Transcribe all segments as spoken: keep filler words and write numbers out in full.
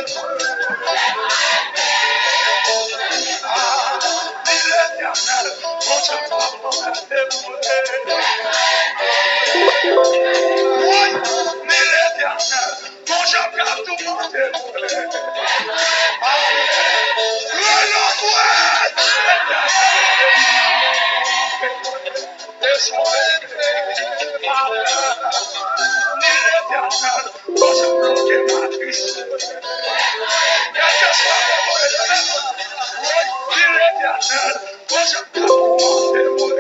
Li Letènèl, Bondye k ap toumante mwen. Wi, li Letènèl, Bondye k ap toumante mwen. Alelouya! Li Letènèl, Bondye bloke matris. Gade sa, li Letènèl, Bondye k ap toumante mwen.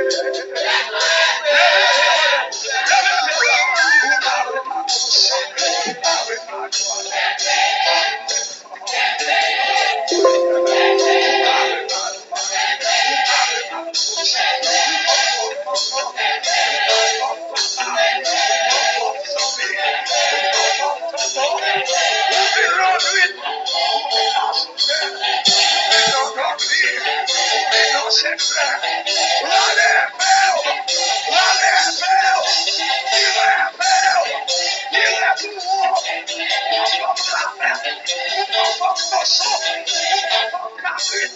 Kabrit,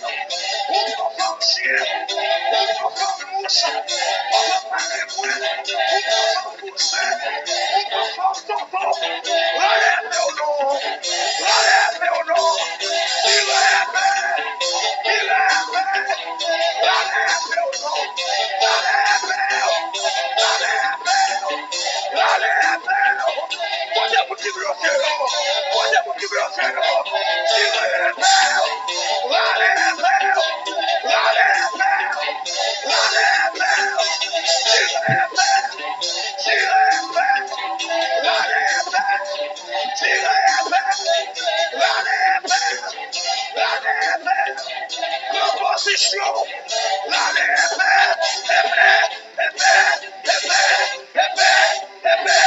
ou pran fanm chyen, ou pran fanm mouch, ou pran fanm malengwen, ou pran fanm kouzen, ou pran fanm tonton. Rele men w non, rele men w non. Ki rele, ki rele, rele men w non, rele men w, rele men w, rele men w. Kote moun ki bloke yo? Kote moun ki bloke yo? Tire epè yo! Rale epè yo! Rale epè yo! Rale epè yo! Tire epè! Tire epè! Rale epè! Tire epè! Rale epè! Rale epè! Pran pozisyon! Rale epè! Epè! Epè! Epè! Epè!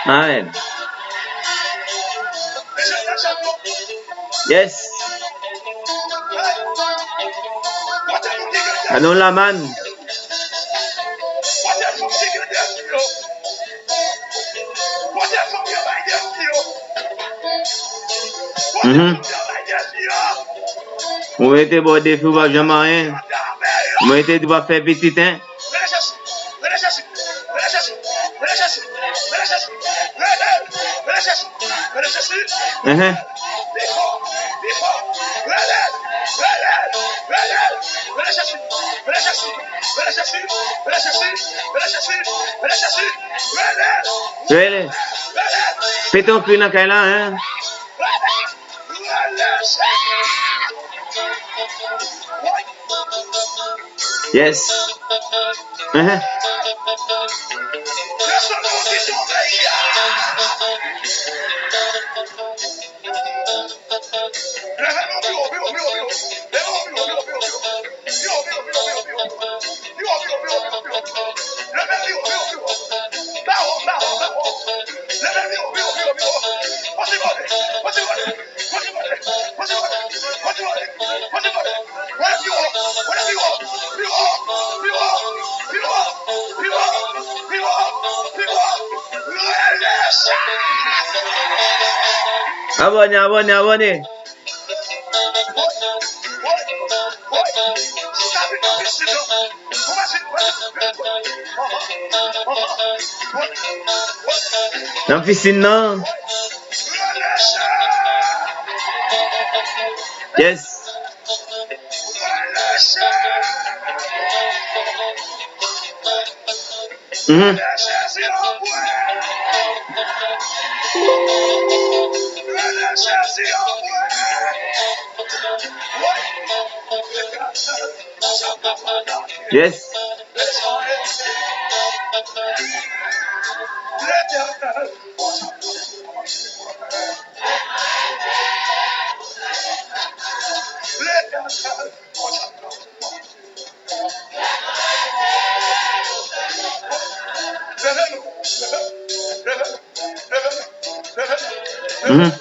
Amen. Yes. Gade yon laman. Mhm. Ou rete bò defi, ou p ap janm anyen. Mwen te di w ap fè pitit, en. Enhen. Rele. Pete yon kri nan kay la, en. Yes. Enhen. Abòne, abòne, abòne. Nan pisin nan. Yes. Mhm. Yes. Mhm.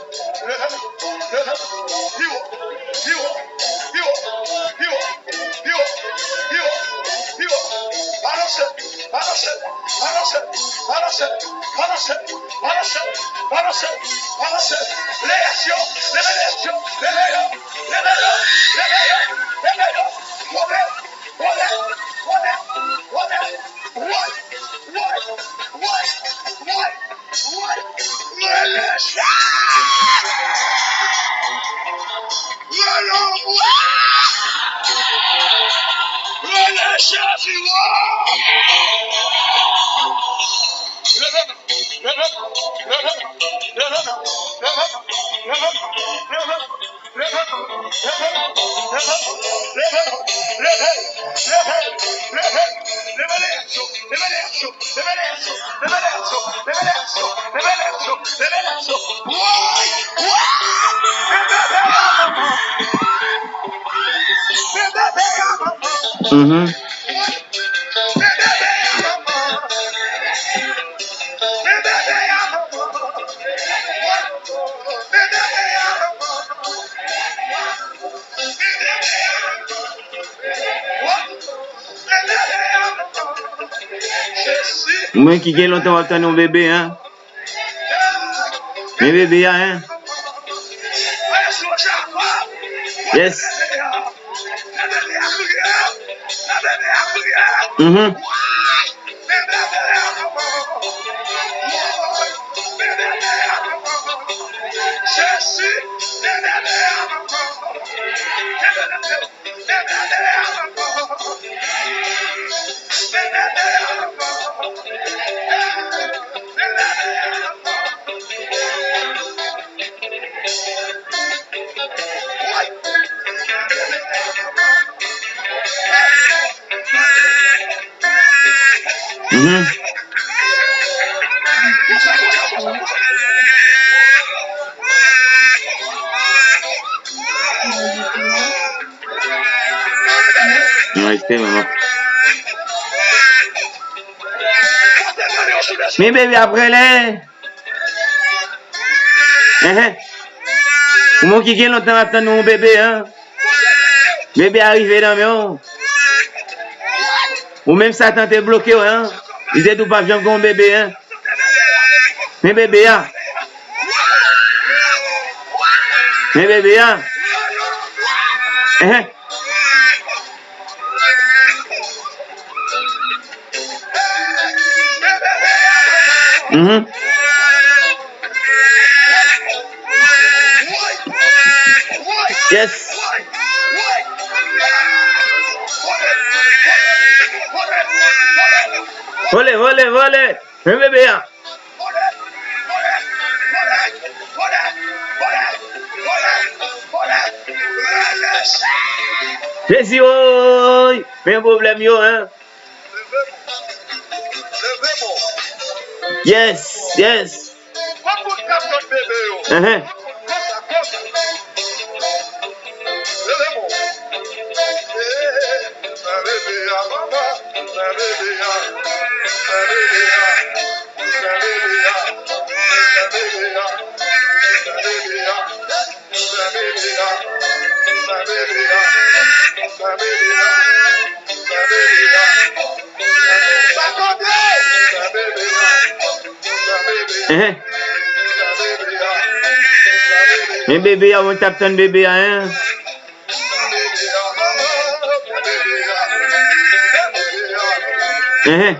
Mhm. Mwen ki gen lontan w ap tann yon bebe, en? Men bebe a, en? Yes. Mhm. Mhm. Non, espere, non. Men bebe ap rele. Enhen. Ou menm ki gen lontan ap tann yon bebe, en? Bebe a rive nan men w. Ou menm Satan te bloke w, en? Li te di w p ap janm gen yon bebe, en? Men bebe a. Men bebe a. Enhen. Mhm. Yes. Vole, vole, vole. Men bebe a. Jezi, woy! Men pwoblèm yo, en? Yes, yes. Enhen. Enhen. Men bebe a, mwen t ap tann bebe a, en? Enhen.